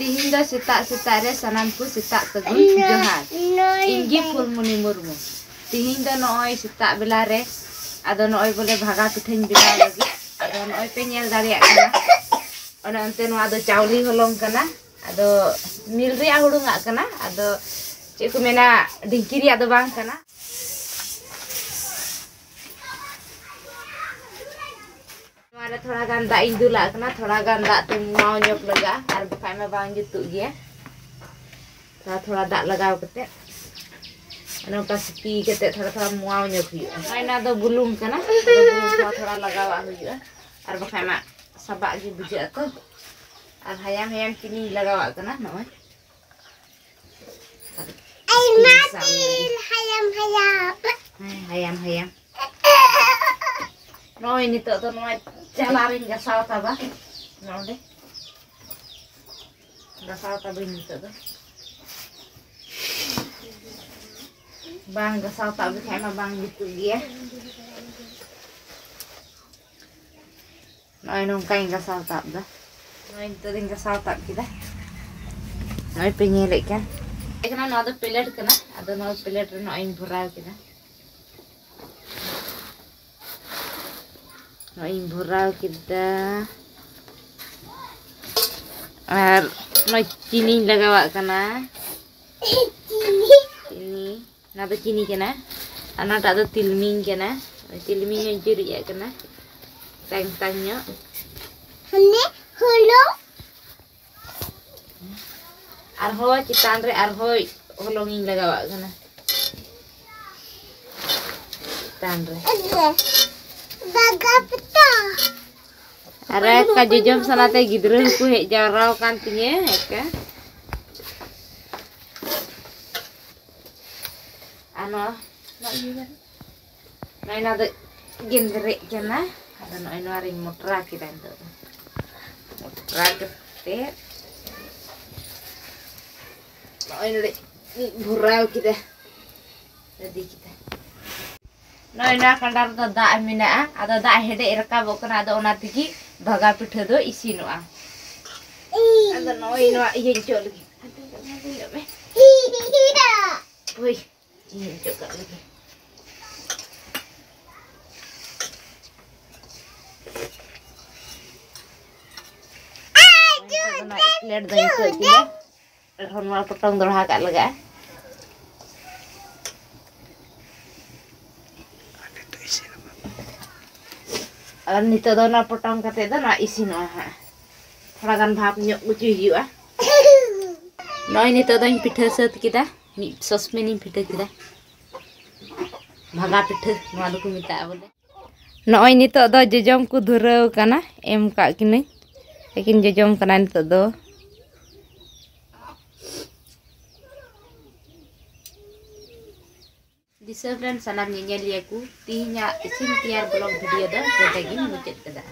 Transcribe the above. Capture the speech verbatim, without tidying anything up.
ᱛᱤᱦᱤᱧ ᱫᱚ ᱥᱮᱛᱟᱜ ᱥᱮᱛᱟᱜ ᱨᱮ ᱥᱟᱱᱟᱢ ᱠᱚ ᱥᱮᱛᱟᱜ ᱥᱟᱹᱜᱩᱱ ᱡᱚᱦᱟᱨ᱾ ᱤᱧ ᱜᱮ ᱯᱷᱩᱞᱢᱩᱱᱤ ᱢᱩᱨᱢᱩ᱾ ᱛᱤᱦᱤᱧ ᱫᱚ ᱱᱚᱜᱼᱚᱭ ᱥᱮᱛᱟᱜ ᱵᱮᱞᱟ ᱨᱮ ᱟᱫᱚ ᱱᱚᱜᱼᱚᱭ ᱵᱚᱞᱮ ᱵᱷᱟᱜᱟ ᱯᱤᱴᱷᱟᱹᱧ ᱵᱮᱱᱟᱣ ᱞᱟᱹᱜᱤᱫ᱾ ᱟᱫᱚ ᱱᱚᱜᱼᱚᱭ ᱯᱮ ᱧᱮᱞ ᱫᱟᱲᱮᱭᱟᱜ ᱠᱟᱱᱟ, ᱚᱱᱮ ᱚᱱᱛᱮ ᱱᱚᱣᱟ ᱫᱚ ᱪᱟᱣᱞᱮ ᱦᱚᱞᱚᱝ ᱠᱟᱱᱟ᱾ ᱟᱫᱚ ᱢᱤᱞ ᱨᱮᱭᱟᱜ ᱦᱩᱲᱩᱝᱟᱜ ᱠᱟᱱᱟ᱾ ᱟᱫᱚ ᱪᱮᱫ ᱠᱚ ᱢᱮᱱᱟ, ᱰᱷᱤᱝᱠᱤ ᱨᱮᱭᱟᱜ ᱫᱚ ᱵᱟᱝ ᱠᱟᱱᱟ᱾ ᱱᱚᱣᱟ ᱨᱮ ᱛᱷᱚᱲᱟ ᱜᱟᱱ ᱫᱟᱜ ᱤᱧ ᱫᱩᱞᱟᱜ ᱠᱟᱱᱟ, ᱛᱷᱚᱲᱟ ᱜᱟᱱ ᱫᱟᱜ ᱛᱮ ᱢᱩᱣᱟᱣ ᱧᱚᱜ ᱞᱟᱜᱟᱜᱼᱟ, ᱟᱨ ᱵᱟᱠᱷᱟᱡ ᱢᱟ ᱵᱟᱝ ᱡᱩᱛᱩᱜ ᱜᱮᱭᱟ᱾ ᱛᱷᱚᱲᱟ ᱛᱷᱚᱲᱟ ᱫᱟᱜ ᱞᱟᱜᱟᱣ ᱠᱟᱛᱮ ᱱᱚᱝᱠᱟ ᱥᱤᱯᱤ ᱠᱟᱛᱮ ᱛᱷᱚᱲᱟ ᱛᱷᱚᱲᱟ ᱢᱩᱣᱟᱣ ᱧᱚᱜ ᱦᱩᱭᱩᱜᱼᱟ᱾ ᱟᱨ ᱱᱚᱣᱟ ᱫᱚ ᱵᱩᱞᱩᱝ ᱠᱟᱱᱟ, ᱟᱫᱚ ᱵᱩᱞᱩᱝ ᱛᱷᱚᱲᱟ ᱛᱷᱚᱲᱟ ᱞᱟᱜᱟᱣᱟᱜ ᱦᱩᱭᱩᱜᱼᱟ, ᱟᱨ ᱵᱟᱠᱷᱟᱡ ᱢᱟ ᱥᱟᱵᱟᱜ ᱜᱮ ᱵᱩᱡᱷᱟᱹᱜᱼᱟ ᱛᱚ᱾ ᱟᱨ ᱦᱟᱭᱟᱢ ᱦᱟᱭᱟᱢ ᱪᱤᱱᱤᱧ ᱞᱟᱜᱟᱣᱟᱜ ᱠᱟᱱᱟ ᱱᱚᱜᱼᱚᱭ᱾ ᱟᱭᱢᱟ ᱛᱤᱞ ᱦᱟᱭᱟᱢ ᱦᱟᱭᱟᱢ᱾ ᱦᱮᱸ, ᱦᱟᱭᱟᱢ ᱦᱟᱭᱟᱢ᱾ ᱱᱚᱜᱼᱚᱭ ᱱᱤᱛᱚᱜ ᱫᱚ ᱱᱚᱣᱟ ᱪᱟᱞᱟ ᱨᱤᱧ ᱜᱟᱥᱟᱣ ᱛᱟᱵᱟ᱾ ᱱᱚᱰᱮ ᱜᱟᱥᱟᱣ ᱛᱟᱵᱟᱧ ᱱᱤᱛᱚᱜ ᱫᱚ᱾ ᱵᱟᱝ ᱜᱟᱥᱟᱣ ᱛᱟᱵ ᱞᱮᱠᱷᱟᱡ ᱢᱟ ᱵᱟᱝ ᱡᱩᱛᱩᱜ ᱜᱮᱭᱟ᱾ ᱱᱚᱜᱼᱚᱭ ᱱᱚᱝᱠᱟᱧ ᱜᱟᱥᱟᱣ ᱛᱟᱵ ᱫᱟ᱾ ᱱᱚᱜᱼᱚᱭ ᱱᱤᱛᱚᱜ ᱫᱚᱧ ᱜᱟᱥᱟᱣ ᱛᱟᱵ ᱠᱮᱫᱟ᱾ ᱱᱚᱜᱼᱚᱭ ᱯᱮ ᱧᱮᱞᱮᱫ ᱠᱟᱱ᱾ ᱱᱚᱣᱟ ᱫᱚ ᱯᱞᱮᱴ ᱠᱟᱱᱟ, ᱟᱫᱚ ᱱᱚᱣᱟ ᱯᱞᱮᱴ ᱨᱮ ᱱᱚᱜᱼᱚᱭ ᱤᱧ ᱵᱷᱚᱨᱟᱣ ᱠᱮᱫᱟ᱾ ᱱᱚᱜᱼᱚᱭ ᱤᱧ ᱵᱷᱚᱨᱟᱣ ᱠᱮᱫᱟ᱾ ᱟᱨ ᱱᱚᱜᱼᱚᱭ ᱪᱤᱱᱤᱧ ᱞᱟᱜᱟᱣᱟᱜ ᱠᱟᱱᱟ᱾ ᱪᱤᱱᱤ᱾ ᱚᱱᱟ ᱫᱚ ᱪᱤᱱᱤ ᱠᱟᱱᱟ᱾ ᱟᱨ ᱚᱱᱟᱴᱟᱜ ᱫᱚ ᱛᱤᱞᱢᱤᱧ ᱠᱟᱱᱟ᱾ ᱛᱤᱞᱢᱤᱧ ᱦᱚᱸᱧ ᱪᱩᱨᱩᱡᱟᱜ ᱠᱟᱱᱟ᱾ ᱛᱟᱝ ᱛᱟᱝ ᱧᱚᱜ᱾ ᱦᱟᱱᱮ ᱦᱩᱲᱩ᱾ ᱟᱨᱦᱚᱸ ᱪᱮᱛᱟᱱ ᱨᱮ ᱟᱨᱦᱚᱸ ᱦᱚᱞᱚᱝ ᱤᱧ ᱞᱟᱜᱟᱣᱟᱜ ᱠᱟᱱᱟ᱾ ᱪᱮᱛᱟᱱ ᱨᱮ᱾ ᱫᱟᱜᱟ ᱯᱮᱛᱟ᱾ ᱟᱨᱮ ᱠᱟᱡᱩ ᱡᱚᱢ ᱥᱟᱱᱟᱛᱮ ᱜᱤᱫᱽᱨᱟᱹ ᱦᱚᱸᱠᱚ ᱦᱮᱡ ᱡᱟᱣᱨᱟ ᱟᱠᱟᱱ ᱛᱤᱧᱟᱹ᱾ ᱦᱮᱸ ᱥᱮ᱾ ᱟᱨ ᱱᱚᱣᱟ, ᱱᱚᱜᱼᱚᱭ ᱱᱚᱣᱟ ᱫᱚ ᱜᱮᱸᱫᱽᱨᱮᱡ ᱠᱟᱱᱟ᱾ ᱟᱫᱚ ᱱᱚᱜᱼᱚᱭ ᱱᱚᱣᱟ ᱨᱤᱧ ᱢᱚᱴᱨᱟ ᱠᱮᱫᱟ ᱱᱤᱛᱚᱜ ᱫᱚ᱾ ᱢᱚᱴᱨᱟ ᱠᱟᱛᱮ ᱱᱚᱜᱼᱚᱭ ᱱᱚᱰᱮ ᱤᱧ ᱵᱷᱚᱨᱟᱣ ᱠᱮᱫᱟ᱾ ᱞᱟᱫᱮ ᱠᱮᱫᱟ᱾ ᱱᱚᱜᱼᱚᱭ ᱱᱚᱣᱟ ᱠᱟᱸᱰᱟ ᱨᱮᱫᱚ ᱫᱟᱜ ᱢᱮᱱᱟᱜᱼᱟ᱾ ᱟᱫᱚ ᱫᱟᱜ ᱦᱮᱰᱮᱡ ᱨᱟᱠᱟᱵᱚᱜ ᱠᱟᱱᱟ᱾ ᱟᱫᱚ ᱚᱱᱟ ᱛᱮᱜᱮ ᱵᱷᱟᱜᱟ ᱯᱤᱴᱷᱟᱹ ᱫᱚ ᱤᱥᱤᱱᱚᱜᱼᱟ᱾ ᱟᱫᱚ ᱱᱚᱜᱼᱚᱭ ᱱᱚᱣᱟ ᱤᱭᱟᱹᱧ ᱚᱪᱚᱜ ᱞᱟᱹᱜᱤᱫ᱾ ᱦᱟᱱᱛᱮ ᱧᱚᱜ ᱢᱮ, ᱦᱟᱱᱛᱮ ᱧᱚᱜ ᱢᱮ᱾ ᱦᱳᱭ, ᱤᱭᱟᱹᱧ ᱚᱪᱚᱜ ᱠᱟᱜ ᱞᱟᱹᱜᱤᱫ᱾ ᱱᱚᱣᱟ ᱯᱞᱮᱴ ᱫᱚᱧ ᱚᱪᱚᱜ ᱠᱮᱫᱟ᱾ ᱟᱨᱦᱚᱸ ᱱᱚᱣᱟ ᱯᱚᱴᱚᱢ ᱫᱚᱦᱲᱟ ᱠᱟᱜ ᱞᱟᱜᱟᱜᱼᱟ᱾ ᱟᱨ ᱱᱤᱛᱚᱜ ᱫᱚ ᱱᱚᱣᱟ ᱯᱚᱴᱚᱢ ᱠᱟᱛᱮ ᱫᱚ ᱱᱚᱣᱟ ᱤᱥᱤᱱᱚᱜᱼᱟ ᱦᱟᱸᱜ᱾ ᱛᱷᱚᱲᱟ ᱜᱟᱱ ᱵᱷᱟᱯ ᱧᱚᱜ ᱦᱚᱪᱚᱭ ᱦᱩᱭᱩᱜᱼᱟ᱾ ᱱᱚᱜᱼᱚᱭ ᱱᱤᱛᱚᱜ ᱫᱚᱧ ᱯᱤᱴᱷᱟᱹ ᱥᱟᱹᱛ ᱠᱮᱫᱟ᱾ ᱢᱤᱫ ᱥᱚᱥᱯᱮᱱᱤᱧ ᱯᱤᱴᱷᱟᱹ ᱠᱮᱫᱟ᱾ ᱵᱷᱟᱜᱟ ᱯᱤᱴᱷᱟᱹ ᱱᱚᱣᱟ ᱫᱚᱠᱚ ᱢᱮᱛᱟᱜᱼᱟ ᱵᱚᱞᱮ᱾ ᱱᱚᱜᱼᱚᱭ ᱱᱤᱛᱚᱜ ᱫᱚ ᱡᱚᱡᱚᱢ ᱠᱚ ᱫᱷᱩᱨᱟᱹᱣ ᱠᱟᱱᱟ, ᱮᱢ ᱠᱟᱜ ᱠᱤᱱᱟᱹᱧ᱾ ᱟᱹᱠᱤᱱ ᱡᱚᱡᱚᱢ ᱠᱟᱱᱟ ᱱᱤᱛᱚᱜ ᱫᱚ᱾ ᱫᱤᱥᱚᱢ ᱨᱮᱱ ᱥᱟᱱᱟᱢ ᱧᱮᱧᱮᱞᱤᱭᱟᱹ ᱠᱚ, ᱛᱮᱦᱮᱧᱟᱜ ᱤᱥᱤᱱ ᱛᱮᱭᱟᱨ vlog video ᱫᱚ ᱱᱚᱰᱮ ᱜᱤᱧ ᱢᱩᱪᱟᱹᱫ ᱠᱮᱫᱟ᱾